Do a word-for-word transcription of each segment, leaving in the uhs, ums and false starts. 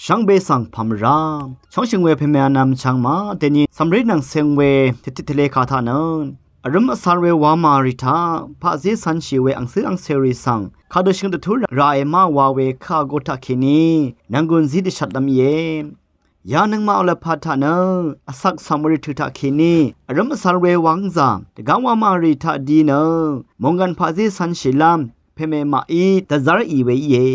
shvngbe svng pà mvrá shóngshø̀ng we pèmè vnvm chvngma dèni cv̀mré nvng ceng we dvtit tvle kà taq nø vrǿm vcv̄l we wamà rì taq paqzí cv̄nshì we angcǿ angcèrì svng kadø shvngøt dvtú ràe má wa we kø vgo taqkèní nv̀nggùn zí dvshvtlv́m íe. Ya nøngmaq vlvpat taq nø vcvk cv̀m we rvtø̀ taqkèní vrǿm vcv̄l we wv́ngzà dvgá wamà rì taq di nø mònggv̀n paqzí cv̄nshìlv́m pèmè maqí dvzv́r ì we íe.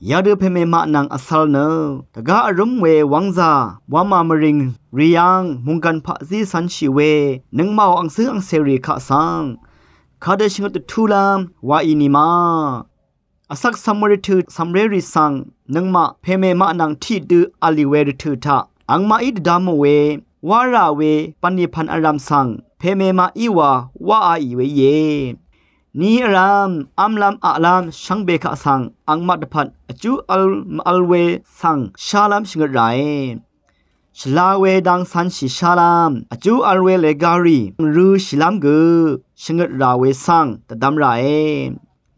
Yadø pèmè maq nvng vcv̄l nø dvgá vrǿm we wv́ngzà wamà mvrìng rì yv́ng mònggv̀n paqzí cv̄nshì we nøngmaqò angcǿ angcèrì kaq svng kadø shvngøt dvtúlv́m wa ì nìma. Vcvk cv̀m we rvtø̀ cv̀mré rì svng nøngmaq pèmè maq nvng tiqdø v̀l ì we rvtø̀ taq angmaqí dvdvmò we wá rà we bv̀nlì pv̀n vrv̀m svng pèmè maqí wa wáā ì we íe. Ni vrv̀m v́mlv́m aqlv́m shvngbe kaq svng angmaq dvpvt vjú vl mvvl we svng shálv́m shvngøt ràe. Shvla we dang cv̄nshì shálv́m vjú vl we lègarì rø̄shìlv́m gø shvngøt rà we svng dvdvm ràe.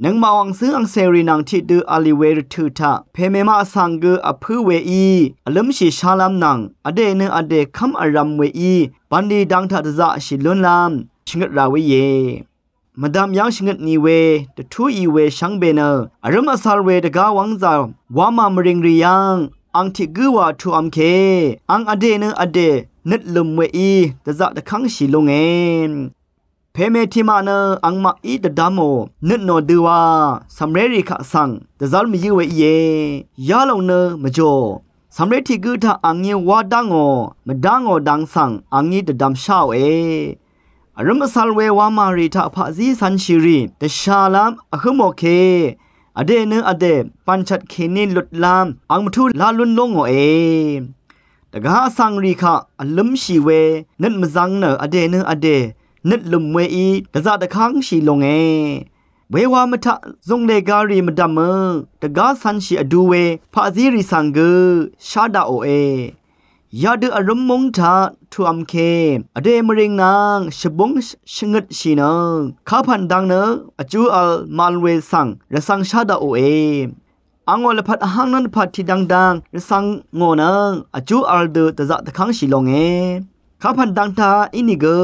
Nøngmaq angcǿ angcèrì nvng tiqdø v̀l ì we rvtø̀ taq pèmè maq svng gø vpǿ weí vlǿmshì shálv́m nvng vdè nø vdè kv́m vrv̄m weí bv̀nlì dang taq dvzaqshì lúnlv́m shvngøt rà we íe. Mvdv̀m yv́ng shvngøt nì we dvtú ì we shvngbe nø vrǿm vcv̄l we dvgá wv́ngzà wamà mvrìng rì yv́ng ang tiq gǿ wa tuqv̄m ke ang vdè nø vdè nøt lø̀m weí dvzaq dvkv́ngshì lunge. Pèmè tiqmaq nø angmaqí dvdvmò nøt nò dø wa cv̀mré rì kaq svng dvzv́r mvyǿ we íe. Yalòng nø mvjò cv̀mré tiq gǿ taq angí wá dángò mvdángò dang svng angí dvdvm sháòe. Vrǿm vcv̄l we wamà rì taq paqzí cv̄nshì rì dvshàlv́m vhǿmò ke vdè nø vdè bv̀nshvt kèní lutlv́m ang mvtú lá lún lú ngòe. Dvgá vsvng rì kaq vlǿmshì we nøt mvzvng nø vdè nø vdè nøt lø̀m weí dvzaq dvkv́ngshì longe. Wewa mvtaq zunglè garì mvdv̀mø dvgá cv̄nshì vdu we paqzí rì svng gø shá daqòe. Yadø vrǿm múng taq tuqv̄m ke vdè mvrìng nvng shvbúng shvngøtshì nø kapv̀n dang nø vjú vl mvvl we svng rvcv̄ng shá daqòe. Angò lvpat vháng nv́n dvpvt tiqdvngdvng rvcv̄ng ngò nø vjú vl dø dvzaq dvkv́ngshì longe. Kapv̀n dang taq ínìgø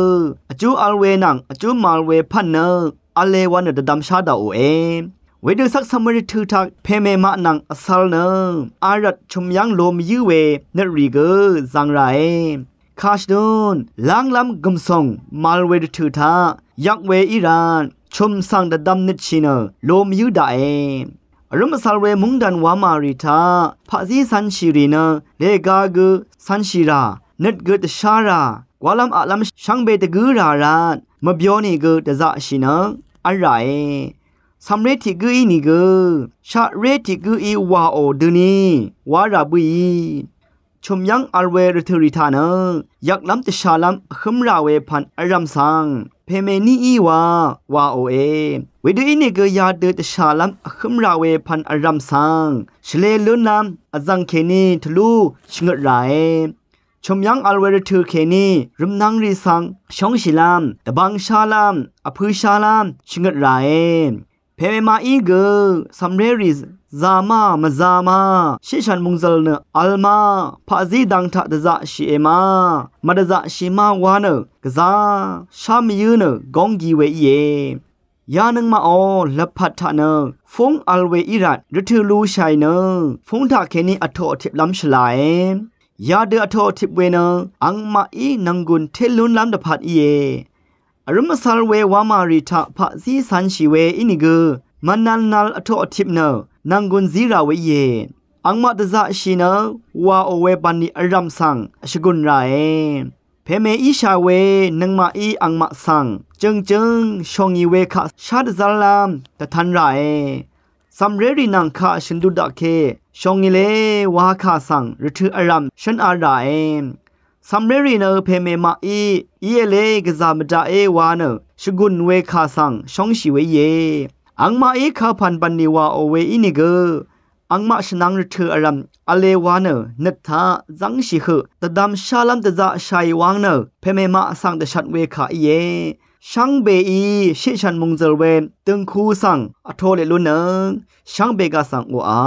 vjú vl we nvng vjú màvl we pv̀n nø v̄le wa nø dvdvm shá daqòe. Wedø cvk cv̀m we rvtø̀ taq pèmè maq nvng vcv̄l nø a rvt chø̀m yv́ng lo mvyǿ we nøt rì gø zvng ràe. Kàshvdun lánglv́m gø̀msòng màvl we rvtø̀ taq yvk we í rvt chø̀m svng dvdvm nøtshì nø lo mvyǿ daqe. Vrǿm vcv̄l we múngdàn wamà rì taq paqzí cv̄nshì rì nø lèga gø cv̄nshì rà nøt gø dvshá rà gwálv́m aqlv́m shvngbe dvgǿ rà rvt mvbyo nìgø dvzaqshì nø v́l ràe. Cv̀mré tiq gǿí nìgø shaqré tiq gǿí wàò døni wá rà bǿì. Chø̀m yv́ng vl we rvtø̀ rì taq nø yvklv́m dvshàlv́m vhǿm rà we pv̀n vrv̀m svng pèmè níí wa wàòe. Wedø ínìgø yadø dvshàlv́m vhǿm rà we pv̀n vrv̀m svng shvlē lúnlv́m vzv̀ng kèní tvlú shvngøt ràe. Chø̀m yv́ng vl we rvtø̀ kèní rvmnvng rì svng shóngshìlv́m dvbvng shálv́m vpø̄ shálv́m shvngøt ràe. Pèmè maqí gø cv̀mré rì zā ma mvzā ma shiqshv̀n mòngzø̀l nø vl ma paqzí dang taq dvzaqshìe ma mvdvzaqshì ma wa nø gvzā shá mvyǿ nø góng gi we íe. Ya nøngmaqò lvpat taq nø fúng vl we í rvt rvtø̀ lushàì nø fúng taq kèní vtoq vtiplv́m shvlàe. Yadø vtoq vtip we nø angmaqí nv̀nggùn té lúnlv́m dvpvt íe. Vrǿm vcv̄l we wamà rì taq paqzí cv̄nshì we ínìgø mvnv̄l nv̄l vtoq vtip nø nv̀nggùn zí rà we íe. Angmaq dvzaqshì nø wàò we bv̀nlì vrv̀m svng shvgùn ràe. Pèmè íshà we nøngmaqí angmaq svng jø̀ngjø̀ng shòngì we kaq shá dvzv́rlv́m dvtv̄n ràe. Cv̀mré rì nvng kaq shø̀n dut daqke shòngì le wa kà svng rvtø̀ vrv̀m shǿn a ràe. Cv̀mré rì nø pèmè maqí íe le gvzà mvdaqé wa nø shvgùn we kà svng shóngshì we íe. Angmaqí kapv̀n bv̀nlì wàò we ínìgø angmaq shvnvng rvtø̀ vrv̀m v̄le wa nø nøt taq zv́ngshì høq dvdvm shálv́m dvzaqshàì wang nø pèmè maq svng dvshat we kà íe. Shvngbeí shiqshv̀n mòngzø̀l we døngku svng vtoq leq lúnnøng shvngbe gaq svng oqà.